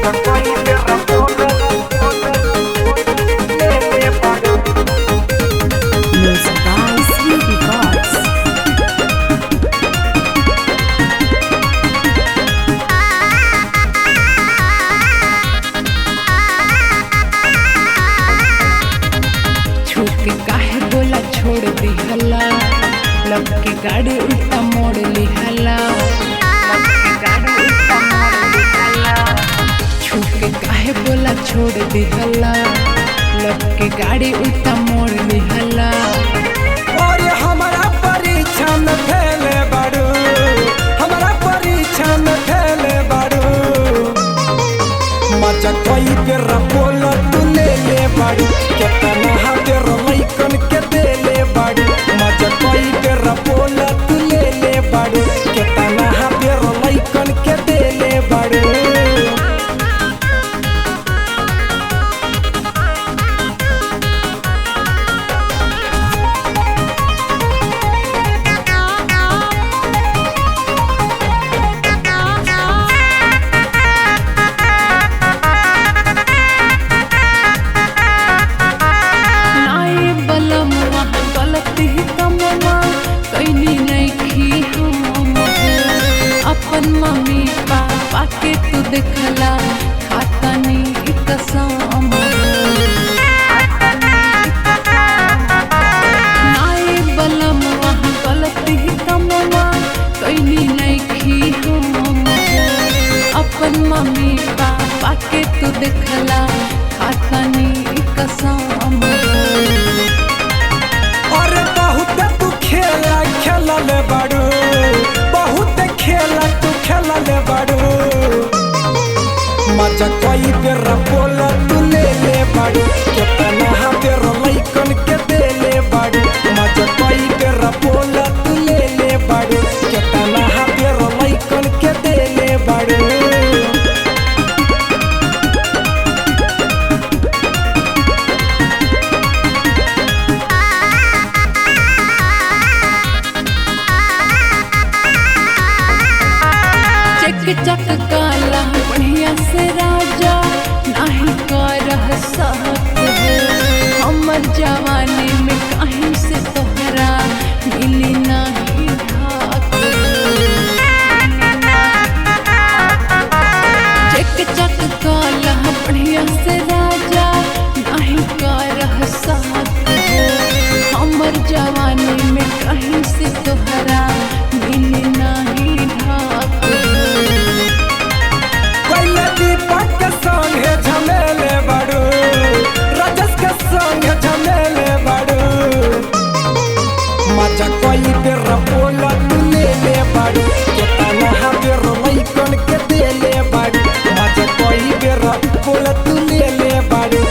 Music by Sleepy Gods. छूके काहे बोला छोड़ दिहला, लब के गाड़ी उल्टा मोड़ लिहला। लब के गाड़ी उल्टा मोड़ लिहला। छूके काहे बोला छोड़ दिहला, लब के गाड़ी उल्टा मोड़ लिहला। और हमारा परीक्षा में फेले बाड़ू, हमारा परीक्षा में फेले बाड़ू। मजा कोई बेरा बोला तू ले ले बाड़ू, केतना हाथ लइकन के दे ले बाड़ू। मजा कोई बेरा बोला तू ले ले बाड़ू, केतना हाथ लइकन के दे ले बाड़ू। नाए बलमुआ गलती तमवा कैनी नइखी हम। अपन मम्मी पापा के तू देखला खाता नी कसम। नाए बलमुआ गलती तमवा कैनी नइखी हम। अपन मम्मी पापा के तू देखला खाता नी कसम। अरे बहुत तू खेला खेलल बाड़ू, बहुत खेला तू खेलल बाड़ू। मजा कोई बेरा बोला तू ले ले बाड़ू, केतना हाथ लइकन के दे ले बाड़ू। मजा कोई बेरा बोला तू ले ले बाड़ू, केतना हाथ लइकन के दे ले बाड़ू। चक चक काला बढ़िया से राजा नाही करह सहत हो। हमर जवानी में काहे से तोहरा मिली नाही धाक हो। चक चक काला बढ़िया से राजा नाही करह सहत हो। हमर जवानी में काहे से तोहरा मिली नाही धाक हो। पहले दीपक के संगे झमेले बाड़ू, राजेश के संगे झमेले बाड़ू। मजा कोई बेरा बोला तू ले ले बाड़ू, केतना हाथ लइकन के दे ले बाड़ू। मजा कोई बेरा बोला तू ले ले बाड़ू।